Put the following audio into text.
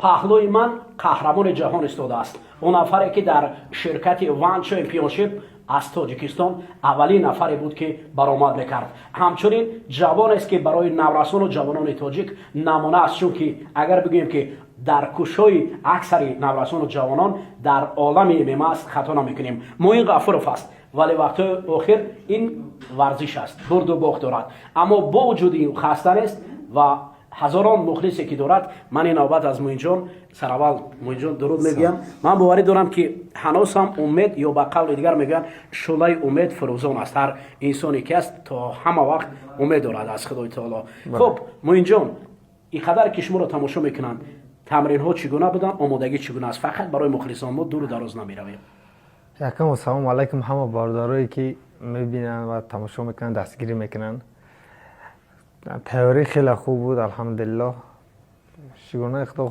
Паҳлӯи ман қаҳрамони ҷаҳон истодааст, он нафаре, ки дар ширкати One Championship аз Тоҷикистон аввалин нафаре буд, ки баромад мекард. Ҳамчунин ҷавонест, ки барои наврасону ҷавонони тоҷик намуна аст, чунки агар бигӯем, ки дар кӯшои аксари наврасону ҷавонон дар олами ММА аст, хато намекунем. Муин Ғафуров аст. Вале вақтҳои охир ин варзиш аст, бурду бохт дорад, аммо бо вуҷуди ин хаста нест ва ҳазорон мухлисе, ки дорад. Ман ин навбат аз Муинҷон, сараввал, Муинҷон, дуруд мегӯям. Ман боварӣ дорам, ки ҳанӯз ҳам умед, ё ба қавли дигар мегӯянд, шӯълаи умед фурӯзон аст. Ҳар инсоне ки аст, то ҳама вақт умед дорад аз Худои таоло. Хуб, Муинҷон, ин қадар ки шуморо тамошо мекунанд, тамринҳо чӣ гуна буданд, омодагӣ чӣ гуна аст? Фақат барои мухлисон, мо дуру дароз намеравем. Якам, ассалому алайкум ҳама бародарое, ки мебинанд ва тамошо мекунанд, дастгирӣ мекунанд. Тайёрӣ хеле хуб буд, алҳамдулиллоҳ, шукрона Худо.